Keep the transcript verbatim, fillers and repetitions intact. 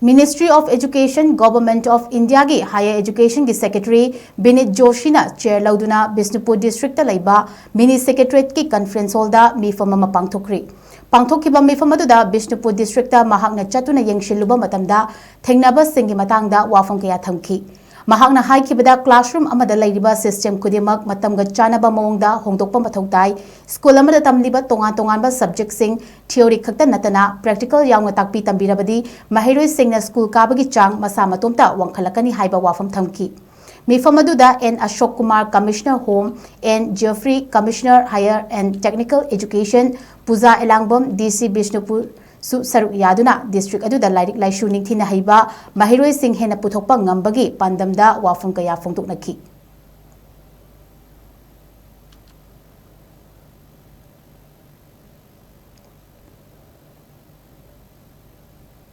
Ministry of Education, Government of India ꯒꯤ Higher Education ꯒꯤ Secretary ꯕꯤꯅꯤꯠ ꯖꯣꯁꯤꯅ chair ꯂꯧꯗꯨꯅ Bishnupur district ꯇ ꯂꯩꯕ Mini Secretariat ꯀꯤ conference hall ꯗ ꯃꯤꯐꯝ ꯑꯃ ꯄꯥꯡꯊꯣꯛꯈ꯭ꯔꯤ꯫ ꯄꯥꯡꯊꯣꯛꯈꯤꯕ ꯃꯤꯐꯝ ꯑꯗꯨꯗ ꯕꯤꯁꯅꯨꯄꯨꯔ district ꯇ ꯃꯍꯥꯛꯅ ꯆꯠꯇꯨꯅ ꯌꯦꯡꯁꯤꯜꯂꯨꯕ ꯃꯇꯝꯗ ꯊꯦꯡꯅꯕꯁꯤꯡꯒꯤ ꯃꯇꯥꯡꯗ ꯋꯥꯐꯝ ꯀꯌꯥ ꯊꯝꯈꯤ꯫ ꯃꯍꯥꯛꯅ ꯍꯥꯏꯈꯤꯕꯗ, classroom ꯑꯃꯗ ꯂꯩꯔꯤꯕ system ꯈꯨꯗꯤꯡꯃꯛ ꯃꯇꯝꯒ ꯆꯥꯟꯅꯕ ꯃꯑꯣꯡꯗ ꯍꯣꯡꯗꯣꯛꯄ ꯃꯊꯧ ꯇꯥꯏ꯫ School ꯑꯃꯗ ꯇꯝꯂꯤꯕ ꯇꯣꯉꯥꯟ ꯇꯣꯉꯥꯟꯕ subject ꯁꯤꯡ theory ꯈꯛꯇ ꯅꯠꯇꯅ practical ꯌꯥꯎꯅ ꯇꯥꯛꯄꯤ ꯇꯝꯕꯤꯔꯕꯗꯤ ꯃꯍꯩꯔꯣꯏꯁꯤꯡꯅ school ꯀꯥꯕꯒꯤ ꯆꯥꯡ ꯃꯁꯥ ꯃꯇꯣꯝꯇ ꯋꯥꯡꯈꯠꯂꯛꯀꯅꯤ ꯍꯥꯏꯕ ꯋꯥꯐꯝ ꯊꯝꯈꯤ꯫ ꯃꯤꯐꯝ ꯑꯗꯨꯗ N Ashok Kumar, Commissioner Home, N Jeffrey, Commissioner Higher and Technical Education, Puja Elangbam, D C Bishnupur ꯁꯨ ꯁꯔꯨꯛ ꯌꯥꯗꯨꯅ district ꯑꯗꯨꯗ ꯂꯥꯏꯔꯤꯛ ꯂꯥꯏꯁꯨ ꯅꯤꯡꯊꯤꯅ ꯍꯩꯕ ꯃꯍꯩꯔꯣꯏꯁꯤꯡ ꯍꯦꯟꯅ ꯄꯨꯊꯣꯛꯄ ꯉꯝꯕꯒꯤ ꯄꯥꯟꯗꯝꯗ ꯋꯥꯐꯝ ꯀꯌꯥ ꯐꯣꯡꯗꯣꯛꯅꯈꯤ꯫